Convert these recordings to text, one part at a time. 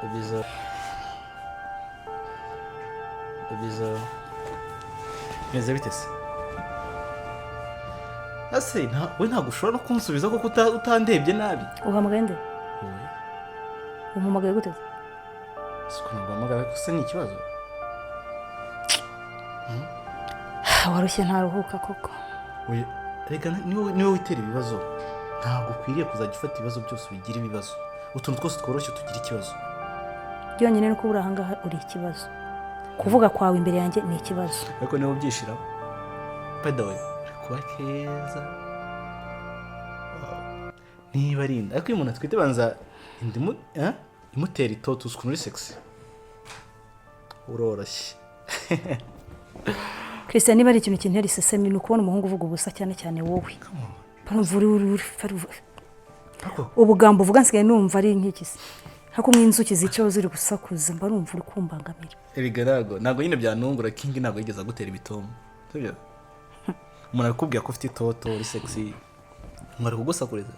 Ibizo. Ibizo. Bimeze bite se? Ase we ntabwo ushobora no kunsubiza kuko utandebye nabi. Uhamagaye nde? Wowe. Umpamagaye gute? Si ukuntu guhamagara se ni ikibazo? Warushye ntaruhuka koko. Oya, reka niwe witera ibibazo. Ntabwo ukwiriye kuzajya ufata ibibazo byose ubigira ibibazo. Utuntu twose tworoshye tugira ikibazo. Byonyine nuko uri ahangaha uri ikibazo. Kuvuga kwawe imbere yanjye ni ikibazo. Ariko niwe ubyishiraho. By the way, uri kuba keza. Wow. Niba ari inda. Ariko iyo umuntu atwite banza inda imutera itoto, uzi ukuntu uri sexy. Uroroshye. Christian, niba ari ikintu kintera isesemi ni ukubona umuhungu uvuga ubusa, cyane cyane wowe. Barumva uri Ariko ubugambo uvuga nsigaye numva ari nk'iki se, nka kumwe inzuki zicaho ziri gusakuza, mba numva uri kumbangamira. Erega ntabwo nyine byanungura. King ntabwo yigeze agutera ibitomo. Sibyo? Umuntu arakubwira ko ufite itoto, uri sexy. Ngo ari kugusakuriza.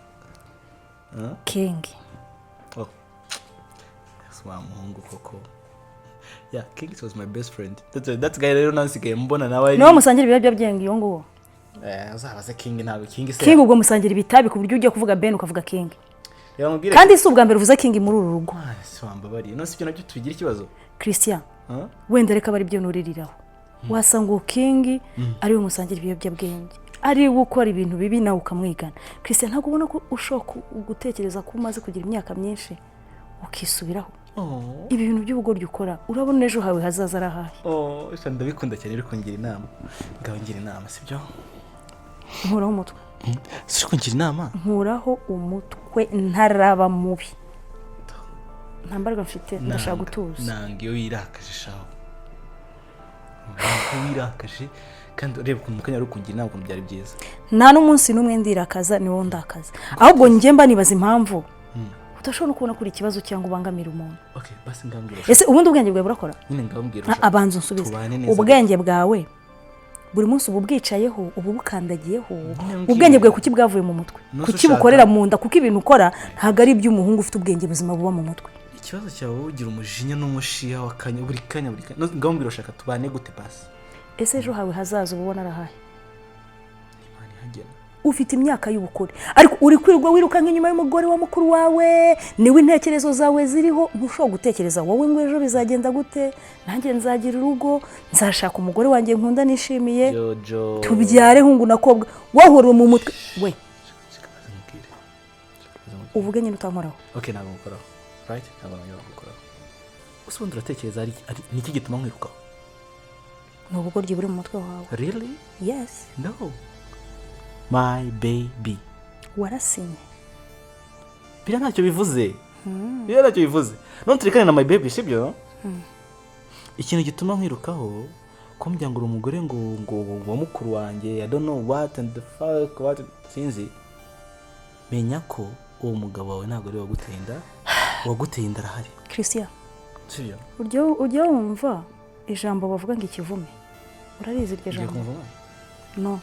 King? Oh. Yes, wa muhungu koko. Yeah, King was my best friend. That guy rero nasigaye mbona nawe ari Niwe musangira ibiyobyabwenge iyo nguwo? Eh, uzabaze King, ntabwo King se. King ubwo musangira ibitabi ku buryo ujya kuvuga Ben ukavuga King? Reba mubwire. Kandi si ubwa mbere uvuze King muri uru rugo. Ah, si wambabariye. No si ibyo nabyo tubigira ikibazo. Christian, Huh? wenda reka aba byo nuririraho. Wasanga uwo King ari we musangira ibiyobyabwenge, ari we ukora ibintu bibi nawe ukamwigana. Christian, ntabwo ubona ko ushobora gutekereza ko umaze kugira imyaka myinshi ukisubiraho? Oh. Ibi bintu by'ubugoryi ukora, urabona ejo hawe hazaza ari ahahe? Oh, sha ndabikunda cyane uri kungira inama. Ngaho ngira inama, sibyo? Nkuraho umutwe. Si uri kungira inama? Nkuraho umutwe ntaraba mubi. Nta mbaraga mfite, ndashaka gutuza. Nanga iyo wirakaje shaho. Nanga wirakaje kandi ureba ukuntu mukanya uri kungira inama, ukuntu byari byiza. Nta n'umunsi n'umwe ndirakaza, ni wowe ndakaza. Ahubwo njye mba nibaza impamvu udashobora no kubona ko uri ikibazo cyangwa ubangamira umuntu. Okay, basi ngambwira. Ese ubundi ubwenge bwawe burakora? Nyine ngambwira. Abanza unsubize. Tubane neza. Ubwenge bwawe buri munsi uba ubwicayeho, uba ubukandagiyeho? Mbwira. Ubwenge bwawe kuki bwavuye mu mutwe? Nuko Kuki ushaka- bukorera mu nda? Kuko ibintu ukora ntabwo ari iby'umuhungu ufite ubwenge buzima buba mu mutwe. Ikibazo cyawe, wowe ugira umujinya n'umushiha w'akanya buri kanya, buri kanya. Ngambwira, ushaka tubane gute basi? Ese ejo hawe hazaza uba ubona arahahe? Imana ihagena. Ufite imyaka y'ubukure ariko uri kwirirwa wirukanka inyuma y'umugore wa mukuru wawe, niwe intekerezo zawe ziriho. Ntushobora gutekereza wowe ngo ejo bizagenda gute, nanjye nzagira urugo, nzashaka umugore wanjye nkunda nishimiye, Jojo. tubyare hungu na kobwa. Wahora mu mutwe we. Reka maze nkubwire. Reka maze nkubwire. Uvuge nyine utankoraho. Okay, ntabwo ngukoraho. Right? Ntabwo nongera kugukoraho. Ese ubundi uratekereza ari niki gituma nkwirukaho? Ni ubugoryi buri mu mutwe wawe. Really? Yes. No. My baby. Warasinye. Biriya ntacyo bivuze. Biriya ntacyo bivuze. None turekane na my baby, sibyo? Ikintu gituma nkwirukaho, kumbwira ngo uri umugore ngo wa mukuru wanjye, I don't know what and the fuck what, sinzi. Menya ko uwo mugabo wawe ntabwo ari we waguteye inda. Uwaguteye inda arahari. Christian. Sibyo? Ujya wumva ijambo bavuga ngo ikivume? Urarizi iryo Ugiye jambo? kumva? No,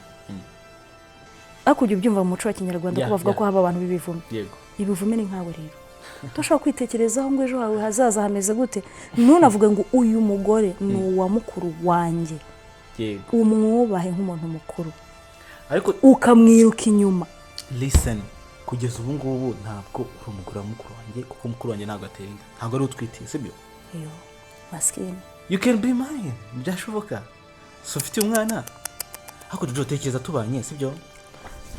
ariko ujya ubyumva mu muco wa Kinyarwanda ko bavuga ko haba abantu b'ibivume? Yego. Ibivume ni nkawe rero. Udashobora kwitekerezaho ngo ejo hawe hazaza hameze gute, ntunavuge ngo uyu mugore ni uwa mukuru wanjye, umwubahe nk'umuntu mukuru, Ariko ukamwiruka inyuma. Listen, kugeza ubu ngubu ntabwo uri umugore wa mukuru wanjye, kuko mukuru wanjye ntabwo atera inda, ntabwo ari utwitiye, sibyo? Iyo masikini. You can be mine, byashoboka. Si ufite umwana? Ariko Jojo, tekereza tubanye, sibyo?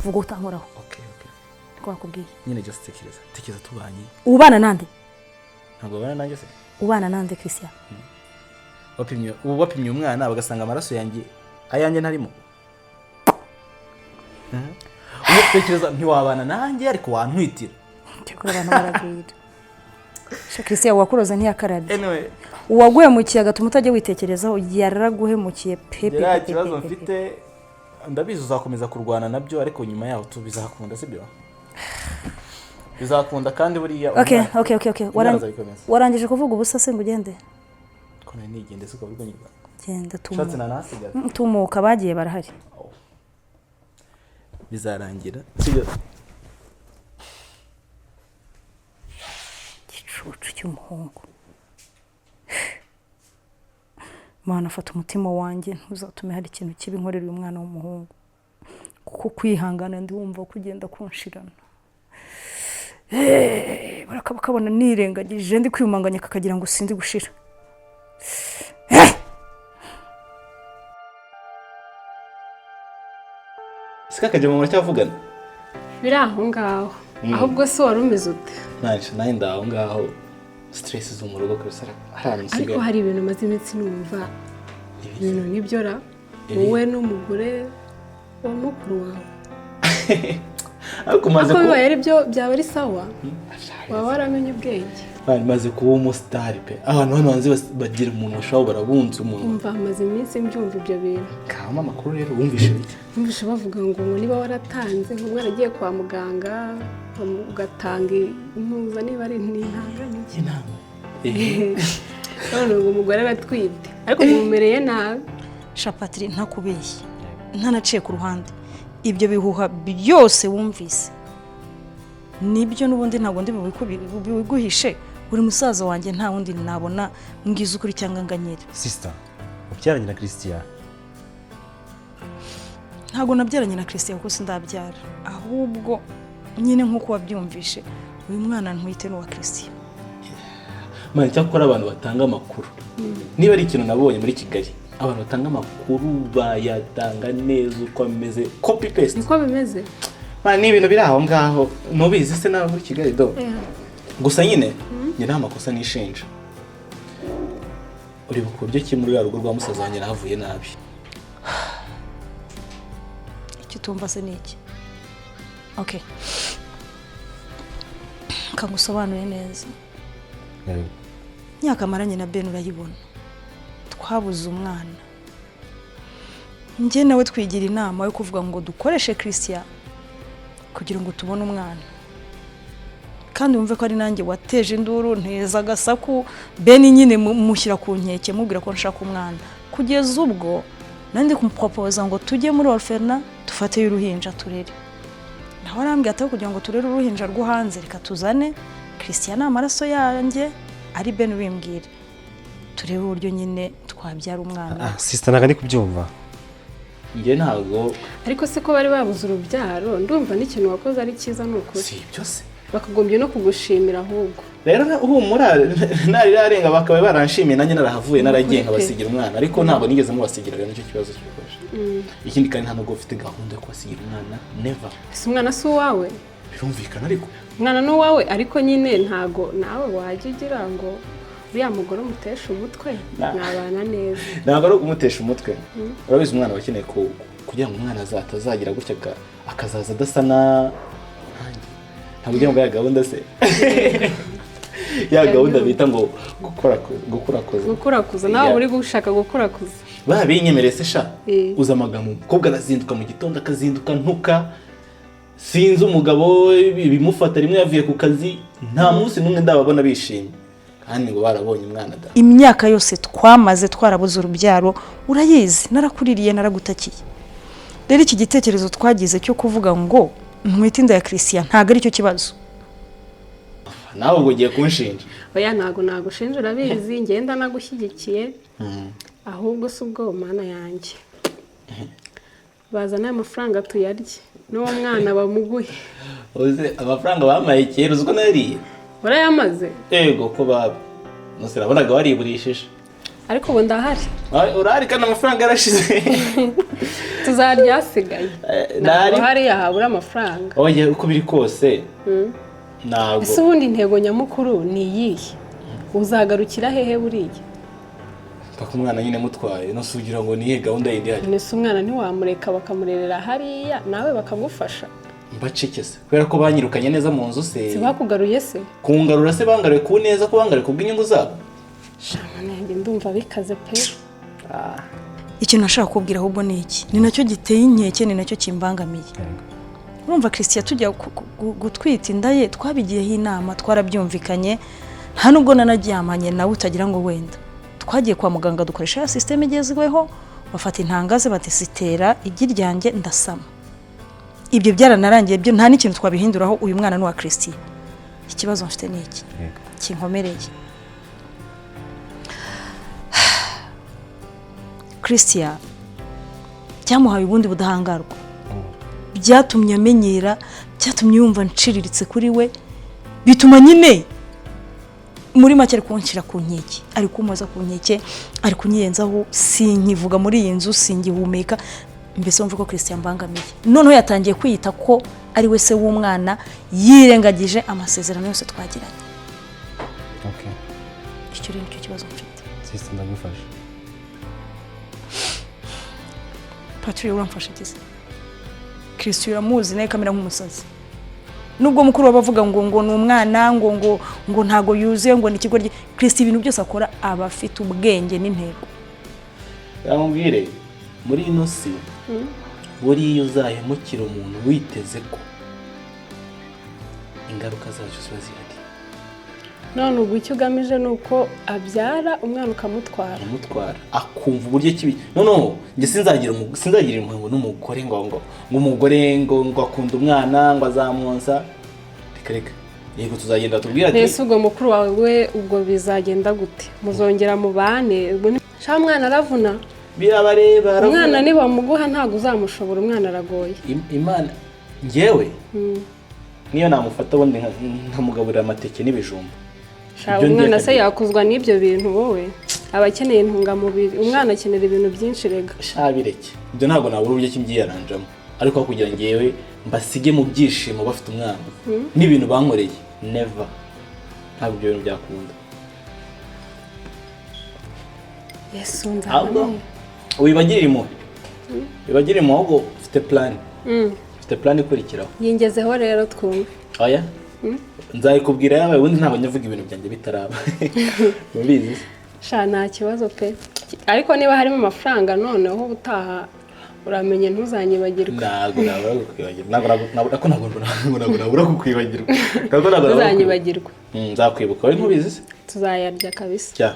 Vuga utankoraho. Okay. Niko bakubwiye. Nyine just tekereza, tekereza tubanye. Ubana nande? Ntabwo babana nanjye se? Ubana nande, Christian? Wapimye ubu, wapimye umwana bagasanga amaraso yanjye, ayanjye ntarimo. Ubu tekereza, ntiwabana nanjye ariko wantwitira. Cyakora abantu baragwira. Sha Christian, wakuroza ntiyakarabye. Anyway. Uwaguhemukiye agatuma utajya witekerezaho yaraguhemukiye pe pe. Nta Pe, pe, kibazo pe, pe, pe. mfite. Ndabizi uzakomeza kurwana nabyo, ariko nyuma yaho tu bizakunda, sibyo? Bizakunda kandi buriya Okay. umwana azabikomeza. Warangije kuvuga ubusa se ngo ugende? Ko nari nigende se ukaba uri kunyirwa? Genda. Ushatse Tumuka. nanahasigara. Tumuka, bagiye barahari. Bizarangira, sibyo? Gicucu. Cy'umuhungu. Mana, fata umutima wanjye, ntuzatume hari ikintu kibi nkorera uyu mwana w'umuhungu, kuko kwihangana ndi wumva kugenda kunshirana. Barakaba kabona nirengagije ndi kwiyumanganya, kakagira ngo sindi gushira. Sika kajya mu muracyavugana? Biri aho ngaho. Ahubwo se wari umeze ute? Nanje nawe ndaho ngaho, stress zo mu rugo kabisa hari Ariko hari ibintu maze iminsi numva, ibintu nibyo ra wowe n'umugore wa mukuru wawe. Ariko maze ko bibaye ari byo byaba ari sawa, waba waramenye ubwenge. Bari maze kuba umusitari pe, abantu hano hanze bagira umuntu bashobora barabunze umuntu. Umva, maze iminsi mbyumva ibyo bintu. Kama amakuru rero wumvishe bite? Wumvishe bavuga ngo niba waratanze ngo mwaragiye kwa muganga ugatanga impuza, niba ari intanga n'iki Intanga. None ngo umugore aratwite ariko mumereye nabi. Shapatiri, ntakubeshye ntanaciye ku ruhande, ibyo bihuha byose wumvise nibyo, n'ubundi ntabwo ndi bubiguhishe. Uri musaza wanjye, nta wundi nabona mbwiza ukuri cyangwa nganyira. Sister, ubyaranye na Christian? Ntabwo nabyaranye na Christian kuko sindabyara, ahubwo nyine nk'uko wabyumvishe uyu mwana ntwite n'uwa Christian. Mani, cyakora abantu batanga amakuru, niba ari ikintu nabonye muri Kigali, abantu batanga amakuru bayatanga neza uko ameze, copy paste. Niko bimeze. Mani, ni ibintu biri aho ngaho, nubizi se nawe muri Kigali do. Gusa nyine njye nta makosa nishinja. Uribuka uburyo ki muri rugo rwa musaza wanjye nahavuye nabi? Icyo utumva se ni iki? Okay, kangusobanure neza. Imyaka maranye na Ben urayibona, twabuze umwana. Njye nawe twigira inama yo kuvuga ngo dukoreshe Christian kugira ngo tubone umwana, kandi wumve ko ari nanjye wateje induru, nteza agasaku. Ben nyine mushyira ku nkeke, mubwira ko nshaka umwana, kugeza ubwo nandi kumupropoza ngo tujye muri orphelinat dufateyo uruhinja turere. Nawe arambwira ati kugira ngo turere uruhinja rwo hanze reka tuzane Christian, amaraso yanjye ari Ben ubimbwira, turebe uburyo nyine twabyara umwana. Sister, ntabwo ndi kubyumva. Njye ntabwo. Ariko se ko bari babuze urubyaro, ndumva n'ikintu wakoze ari cyiza, ni ukuri. Si ibyo se? Bakagombye no kugushimira ahubwo. Rero humura nari rarenga bakaba baranshimiye, nanjye narahavuye naragiye nkabasigira umwana, ariko ntabwo nigeze mubasigira, rero nicyo kibazo cy'ubufasha. Ikindi kandi nta nubwo ufite gahunda yo kubasigira umwana, never. Ese umwana si uwawe? Birumvikana ariko. Umwana ni uwawe, ariko nyine ntago nawe wajya ugira ngo uriya mugore umutesha umutwe, mwabana neza. Ntabwo ari ukumutesha umutwe. Urabizi umwana aba akeneye kugira ngo umwana atazagira gutya akazaza adasa na ntabwo ujya ngo ya gahunda se ya gahunda bita ngo gukurakuza. Gukurakuza nawe uri gushaka gukurakuza. Babinyemereye se sha, uza amagambo umukobwa arazinduka mu gitondo akazinduka ntuka, sinzi umugabo bimufata rimwe yavuye ku kazi, nta munsi n'umwe ndababona bishimye kandi ngo barabonye umwana da. Imyaka yose twamaze twarabuze urubyaro urayizi, narakuririye naragutakiye. Rero iki gitekerezo twagize cyo kuvuga ngo ntwite inda ya Christian ntabwo aricyo kibazo. Nawe ubwo ugiye kunshinja? Oya, ntago nagushinja, urabizi ngenda nagushyigikiye. Ahubwo si ubwo mana yanjye, bazana amafaranga tuyarye n'uwo mwana bamuguhe. Uze amafaranga bamaye kera uziko nariye? Warayamaze? Yego ko baba nose nabonaga wariburishije. Ariko ubu ndahari. Urahari kandi amafaranga yarashize. Tuzarya asigaye. Ntabwo hariya habura amafaranga. Oya, uko biri kose ntabwo. Ese ubundi intego nyamukuru ni iyihe? Uzagarukira hehe buriya? Paka umwana nyine mutwaye, nose ugira ngo niye gahunda yindi hari. Nese umwana ntiwamureka bakamurerera hariya nawe bakagufasha? Mbacike se kubera ko banyirukanye neza mu nzu se. Sibakugaruye se? Kungarura se bangaruye ku neza, ko bangaruye ku bw'inyungu zabo. Shamana yanjye ndumva bikaze pe. Ikintu nashaka kubwira ahubwo ni iki, ni nacyo giteye inkeke, ni nacyo kimbangamiye. Urumva Christian tujya gutwita inda ye twabigiyeho inama, twarabyumvikanye, nta nubwo nanaryamanye nawe utagira ngo wenda. Twagiye kwa muganga dukoresha ya system igezweho, bafata intanga ze batesitera igi ryanjye ndasama. Ibyo byaranarangiye byo nta n'ikintu twabihinduraho, uyu mwana ni uwa Christian. Ikibazo mfite ni iki? Kinkomereye. Christian byamuhaye ubundi budahangarwa, byatumye amenyera, byatumye yumva nciriritse kuri we, bituma nyine muri make ari kunshyira ku nkeke, ari kumpoza ku nkeke, ari kunyiyenzaho, sinkivuga muri iyi nzu, singihumeka. Mbese wumva ko Christian mbangamiye. Noneho yatangiye kwiyita ko ari we se w'umwana, yirengagije amasezerano yose twagiranye. Okay. Icyo rero nicyo kibazo mfite. Sister, ndagufasha. Patrick, uramfasha iki se? Christian uramuzi nawe kamera nk'umusazi. Nubwo mukuru we avuga ngo ni umwana, ngo ntago yuzuye, ngo ni ikigoryi, Christian ibintu byose akora aba afite ubwenge n'intego. Yamubwire muri ino si, buriya uzahemukira umuntu witeze ko ingaruka zacyo ziba zihari. None ubwo icyo ugamije ni uko abyara umwana ukamutwara? Amutwara akumva uburyo kibi. No, njye sinzagira umuhango n'umugore ngo umugore ngo akunda umwana ngo azamwonsa. Reka yego tuzagenda tubwira ati mbese ubwo mukuru wawe we ubwo bizagenda gute? Muzongera mubane? Ubwo sha mwana aravuna, birabareba. Umwana nibamuguha ntago uzamushobora, umwana aragoye. Imana njyewe niyo namufata ubundi nkamugaburira amateke n'ibijumba. Umwana se yakuzwa n'ibyo bintu? Wowe aba akeneye intungamubiri, umwana akenera ibintu byinshi rega. Sha bireke ibyo, ntabwo nabura uburyo kimbyiyaranjamo, ariko aho kugira ngewe mbasige mu byishimo bafite umwana n'ibintu bankoreye, never, ntabwo ibyo bintu byakunda. Yesu nzabona. Wibagirira impuhwe, wibagirira impuhwe, ahubwo ufite plan. Ufite plan ikurikiraho. Yingezeho rero twumve. Oya, nzayikubwira yabaye, ubundi ntabwo nyavuga ibintu byanjye bitaraba. Mubizi. Sha nta kibazo pe, ariko niba harimo amafaranga noneho ubutaha uramenye ntuzanyibagirwe. Ntabwo nabura kukwibagirwa. Ntabwo nabura kukwibagirwa. Ntuzanyibagirwe. Nzakwibuka, wowe ntubizi se? Tuzayarya kabisa. Cya.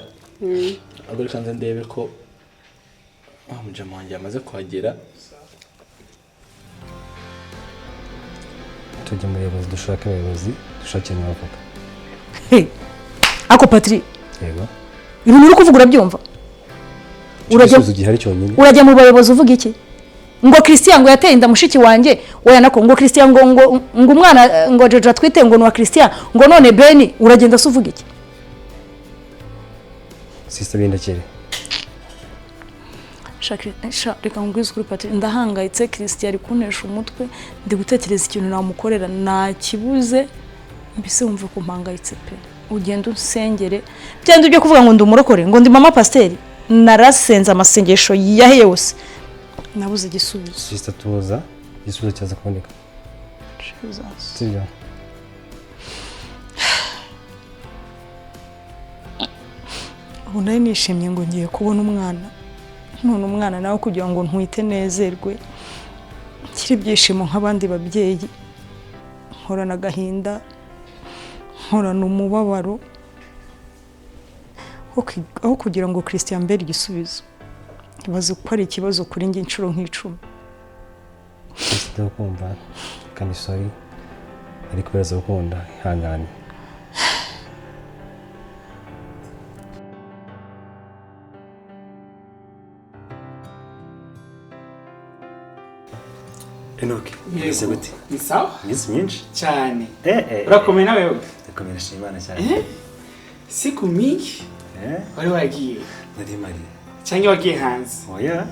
Ahubwo reka nze ndebe ko wa mujama wanjye yamaze kuhagera. Tujye mu bayobozi, dushake abayobozi, dushakire n'abavoka. Ako Patrick. Yego. Ibintu uri kuvuga urabyumva? Urajya gihari cyonyine. Urajya mu bayobozi uvuga iki? Ngo Christian ngo yateye inda mushiki wanjye, oya nako ngo Christian ngo umwana ngo Jojo atwite ngo ni wa Christian, ngo none Beni, uragenda se uvuga iki? Sister, bindakere. Reka nkubwize ukuri Patrick, ndahangayitse. Christian ari kuntesha umutwe, ndi gutekereza ikintu namukorera nakibuze, mbese wumva ko mpangayitse pe. Ugenda unsengere, byandi byo kuvuga ngo ndi umurokore, ngo ndi mama pasiteri, narasenze amasengesho yahe yose nabuze igisubizo. Sister, tuza, igisubizo cyaza kuboneka. Sibyo? Ubu nari nishimye ngo ngiye kubona umwana, none umwana nawe kugira ngo ntwite nezerwe nkiri ibyishimo nk'abandi babyeyi, nkorana agahinda, nkorana umubabaro, aho kugira ngo Christian mbere igisubizo. Ibaze ko ari ikibazo kuri njye inshuro nk'icumi. Ndakumva kandi sorry, ariko biraza gukunda, ihangane. Enoki, umeze gute? Ni sawa? Iminsi myinshi? Cyane. Urakomeye nawe? Ndakomeye, ndashima Imana cyane. Siku mingi wari wagiye? Nari mari. Cyangwa wagiye hanze? Oya.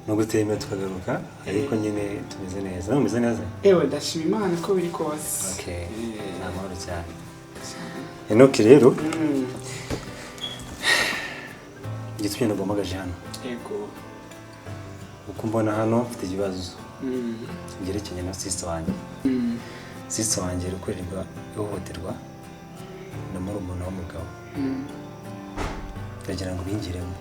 No gutembera tukagaruka, ariko nyine tumeze neza. Nawe umeze neza? Ewe, ndashima Imana ko biri kose. Okay. Ni amahoro cyane. Enoki rero, igitumye naguhamagaje hano. Yego. Uko mbona hano mfite ikibazo byerekeranye na sister wanjye. Sister wanjye ari gukorerwa ihohoterwa na murumuna w'umugabo. Ndagira ngo bingiremo.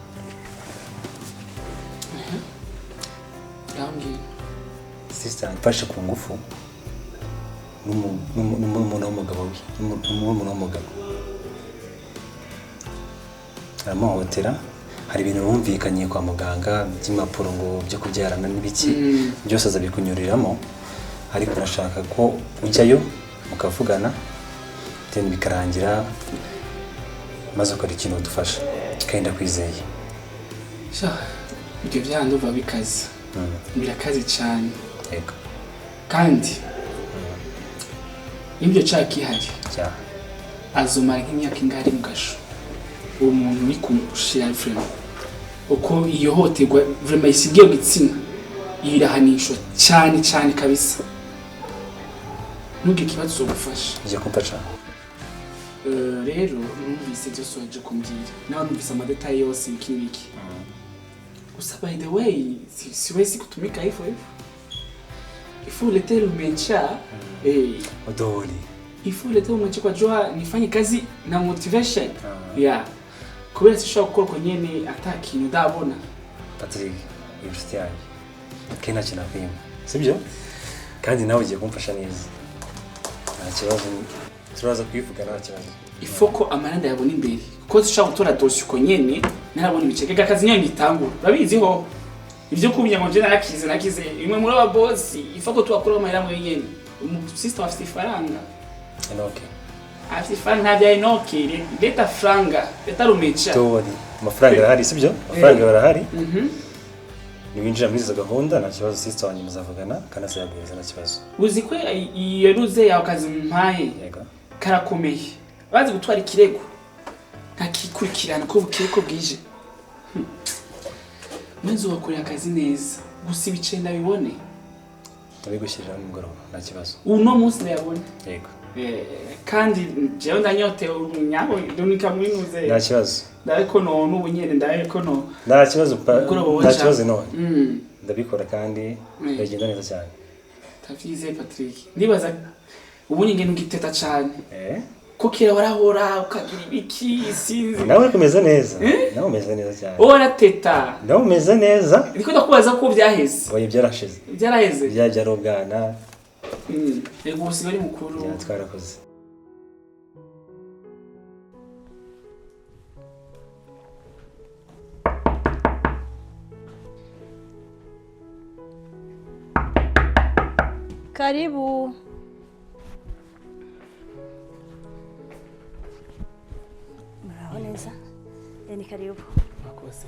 Sister mfashe ku ngufu n'umurumuna w'umugabo we, n'umurumuna w'umugabo. Aramuhohotera. Hari ibintu bumvikanye kwa muganga by'impapuro ngo byo kubyarana n'ibiki byose azabikunyuriramo, ariko urashaka ko ujyayo mukavugana, Then bikarangira maze ukora ikintu udufasha kandi ndakwizeye. Sha, ibyo byaha ndumva bikaze. Birakaze cyane. Yego. Kandi ibyo cyaha kihari Cyaha. Azomara nk'imyaka ingahe ari mu gasho? Uwo muntu uri kumushira vraiment, uko iyo hohoterwa vraiment isigiye gitsina irahanishwa cyane cyane kabisa. Ntugire ikibazo, uzogufasha. Ugiye kumfasha? Rero numvise byose waje kumbwira, nawe numvise ama détails yose, ibiki n'ibiki. Gusa by the way, siwezi kutumika hivyo hivyo, il faut ulete lumecha, eh. Odori. Il faut ulete lumecha kwa jua nifanye kazi na motivation, yeah, kubera sishobora gukora uko nyene ata kintu ndabona. Patrick, uri inshuti yanjye kandi nta kintu nakwima, sibyo? Kandi nawe ugiye kumfasha neza, nta kibazo, turaza kubivuga, nta kibazo. Il faut ko amara ndayabona imbere, kuko sishobora gutora dossier uko nyene narabona ibiceke. Akazi niyo ngitangura, urabizi ho ivyo kumenya ngo nje narakize, nakize imwe muri aba boss. Il faut ko tubakuraho amahera mwe nyene. Umu sister afite ifaranga. Enoke. Afite ifaranga, nta bya Enoke, leta franga, leta rumecha. Dori, amafaranga arahari, sibyo? Amafaranga arahari. Niwinjira muri izo gahunda nta kibazo, sister wanjye muzavugana kandi azayaguhereza, nta kibazo. Uzi ko iyo ruze yawe kazi mpaye Yego. karakomeye, bazi gutwara ikirego ntakikurikirana ko bukeye ko bwije. Maze ubakorera akazi neza, gusa ibice ndabibone. Ndabigushyirira nimugoroba, nta kibazo. Uno munsi ndayabona. Yego. Kandi jewe ndanyotewe nyaho dunika mwinuze. Nta kibazo. Ndabe ko none ubu nyene ndabe ko no Nta kibazo Mugoroba nta woca. kibazo none. Ndabikora kandi biragenda neza cyane. Ndavyizeye, Patrick. Ndibaza ubu nyine ugiteta cane, Eh? ko kera warahora ukagira ibiki, sinzi. Nawe umeze neza. Eh? Nawe umeze neza cyane. Wowe warateta. Nawe umeze neza. Ndiko ndakubaza ko byaheze. Oya, byarashize. Byaraheze. Byari ubwana. Yego, ubu usigaye uri mukuru. Bya twarakoze. Karibu. Muraho neza. Ni karibu. Murakoze.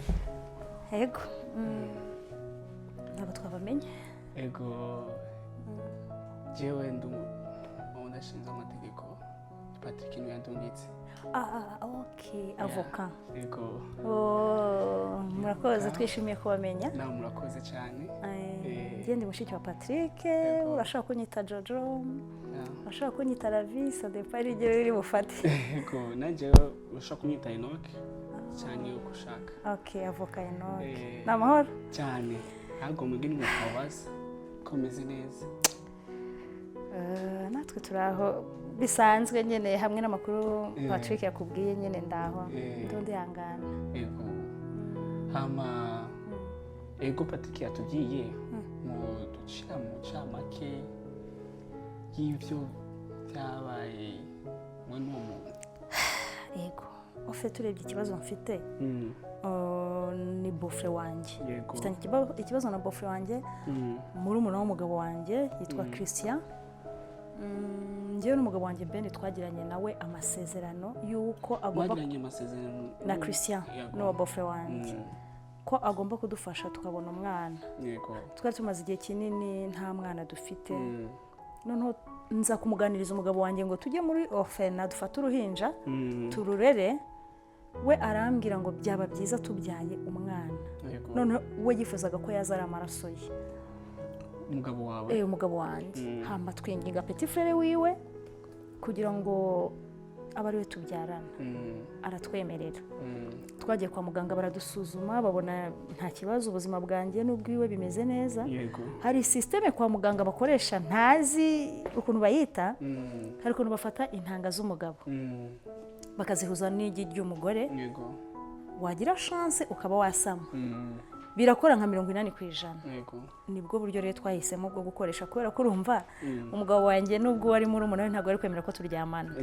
Yego. Ntabwo twabamenye. Ego, jewe ndi umuntu ashinzwe amategeko. Patrick niwe yandungitse. Ah, ok, avocat. Ego. Oh, murakoze, twishimiye kubamenya. Nawe murakoze cyane. Njye ndi mushiki wa Patrick. Yego. Urashobora kunyita Jojo, urashobora kunyita Ravi, ça dépend igihe uri bufate. Ego, nanjye urashobora kunyita Enoch cyane uko ushaka. Ok, avocat Enoch. Eh. Ni amahoro? Cyane, ahubwo mwebwe ni mutabaza ko meze neza. Natwe turi aho bisanzwe nyine, hamwe n'amakuru Eh. Patrick yakubwiye nyine, ndaho. Eh. Ndihangana. Ego, hama ego, Patrick yatubwiye mu ducira mu ncamake y'ibyo byabaye mwe n'uwo muntu. Yego, ufite urebye ikibazo mfite, ni beau-frère wanjye. Mfitanye ikibazo na beau-frère wanjye, murumuna w'umugabo wanjye, yitwa Christian. Njyewe n'umugabo wanjye Ben twagiranye nawe amasezerano y'uko agomba Mwagiranye amasezerano na Christian, n'uwo beau-frère wanjye, ko agomba kudufasha tukabona umwana. Twari tumaze igihe kinini nta mwana dufite. Noneho nza kumuganiriza umugabo wanjye ngo tujye muri orphelinat dufate uruhinja tururere. We arambwira ngo byaba byiza tubyaye umwana. Noneho we yifuzaga ko yaza ari amaraso ye. Umugabo wawe? Eh, umugabo wanjye. Hamba twinginga petit frère wiwe kugira ngo abe ari we tubyarana. Aratwemerera. Twagiye kwa muganga, baradusuzuma, babona nta kibazo, ubuzima bwanjye n'ubwiwe bimeze neza. Hari système kwa muganga bakoresha, ntazi ukuntu bayita. Hari ukuntu bafata intanga z'umugabo bakazihuza n'igi ry'umugore, wagira chance ukaba wasama. Birakora nka 80%. Nibwo buryo rero twahisemo bwo gukoresha, kubera ko urumva umugabo wanjye nubwo wari murumuna we ntabwo ari kwemera ko turyamana.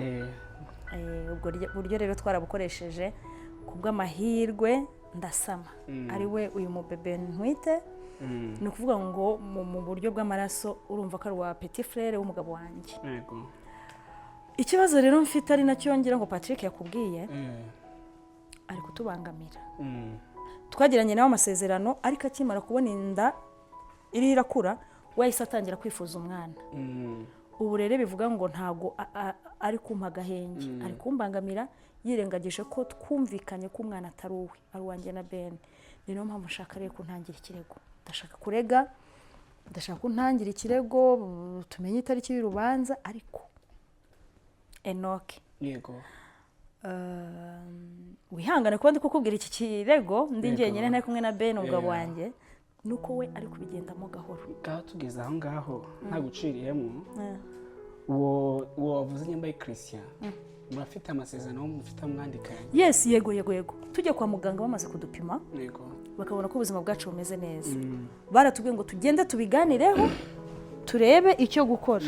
Ubwo buryo rero twarabukoresheje, ku bw'amahirwe ndasama, ari we uyu mubebe ntwite. Ni ukuvuga ngo mu buryo bw'amaraso urumva ko ari uwa petit frère w'umugabo wanjye. Ikibazo rero mfite, ari nacyo ngira ngo Patrick yakubwiye, ari kutubangamira. Twagiranye nawe amasezerano, ariko akimara kubona inda iriho irakura, we yahise atangira kwifuza umwana. Ubu rero bivuga ngo ntabwo ari kumpa agahenge, ari kumbangamira, yirengagije ko twumvikanye ko umwana atari uwe, ari uwanjye na Ben. Ni niyo mpamvu nshaka rero kuntangira ikirego. Ndashaka kurega, ndashaka ko untangira ikirego, tumenye itariki y'urubanza. Ariko Enoke, Yego. Wihangane kuba ndi kukubwira iki kirego ndi njyenyine, ntari kumwe na Ben umugabo wanjye, nuko we ari kubigendamo gahoro. Ngaho tugeze aho ngaho, nta guciriyemo, uwo wavuze nyambaye Christian, murafite amasezerano mufite amwandikanye? Yes, yego. Tujya kwa muganga bamaze kudupima, bakabona ko ubuzima bwacu bumeze neza, baratubwiye ngo tugende tubiganireho, turebe icyo gukora.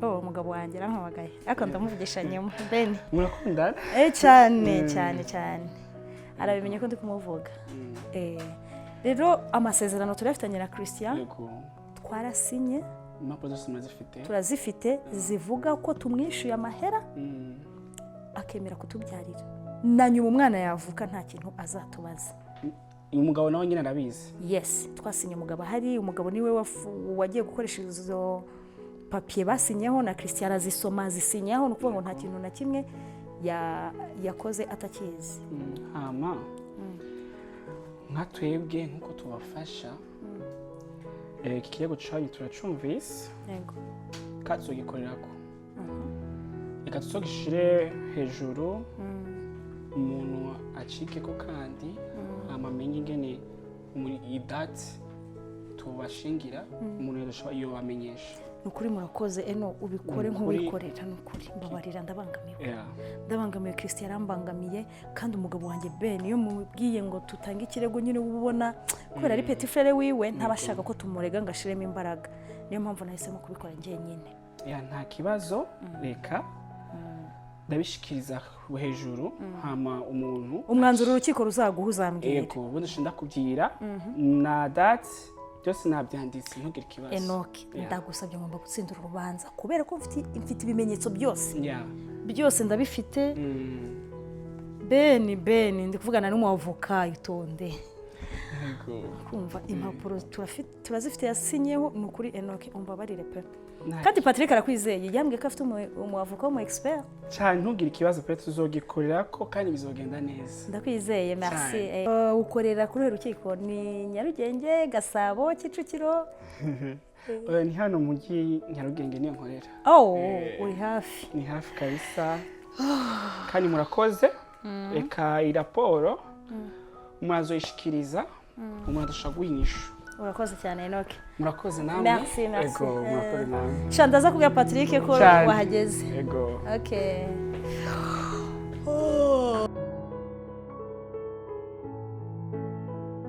Oh, umugabo wanjye arampamagaye, ariko ndamuvugisha nyuma, Ben. Murakundana? Eh, cyane cyane cyane. Arabimenye ko ndi kumuvuga. Rero amasezerano turayafitanye na Christian. Twarasinye. Impapuro zose murazifite? Turazifite, zivuga ko tumwishyuye amahera, akemera kutubyarira, na nyuma umwana yavuka nta kintu azatubaza. Uyu mugabo nawe nyine arabizi? Yes, twasinye umugabo ahari. Umugabo niwe wagiye gukoresha izo papier basinyeho na Christian, arazisoma, azisinyaho. Ni ukuvuga ngo nta kintu na kimwe yakoze atakizi. Hama nka twebwe nk'uko tubafasha, iki kirego canyu turacumvise kandi tuzogikorerako. Reka tuzogishire hejuru, umuntu acikeko, kandi hama amenye ingene iyi date tubashingira, umuntu yobamenyesha. Ni ukuri murakoze. Eno, ubikore Ni ukuri. nk'uwikorera. Ni ukuri mbabarira, ndabangamiwe. Ndabangamiwe, Christian yarambangamiye. Kandi umugabo wanjye Ben, iyo mubwiye ngo tutange ikirego, nyine uba ubona kubera ari petit frère wiwe, ntaba ashaka ko tumurega ngo ashiremo imbaraga. Niyo mpamvu nahisemo kubikora njyenyine. Ya, nta kibazo, reka ndabishikiriza hejuru, hama umuntu Umwanzuro urukiko ruzaguha uzambwira. Yego, ubundi ndakubwira na date, byose nabyanditse, ntugire ikibazo. Enoke, ndagusabye, ngomba gutsindira urubanza kubera ko mfite ibimenyetso byose. Byose ndabifite. Ben, ndi kuvugana n'umwavoka, itonde. Kumva impapuro turazifite yasinyeho. Ni ukuri Enoke, umbabarire pe. Kandi Patrick arakwizeye, yambwiye ko afite umwavoka w'umu expert. Cyane, ntugire ikibazo pe, tuzogikorera ko kandi bizogenda neza. Ndakwizeye, merci. Cyane. Ukorera kuri uru rukiko ni Nyarugenge, Gasabo, Kicukiro? Ni hano mu mujyi Nyarugenge niyo nkorera. Oh, uri hafi. Ni hafi kabisa. Kandi murakoze. Reka iyi raporo murazoyishikiriza umuntu adashobora guha inyishu. Urakoze cyane, Enoke. Murakoze namwe. Merci, merci. Ego, murakoze namwe. Sha, ndaza kubwira Patrick ko Cyane. wahageze. Ego. Okay.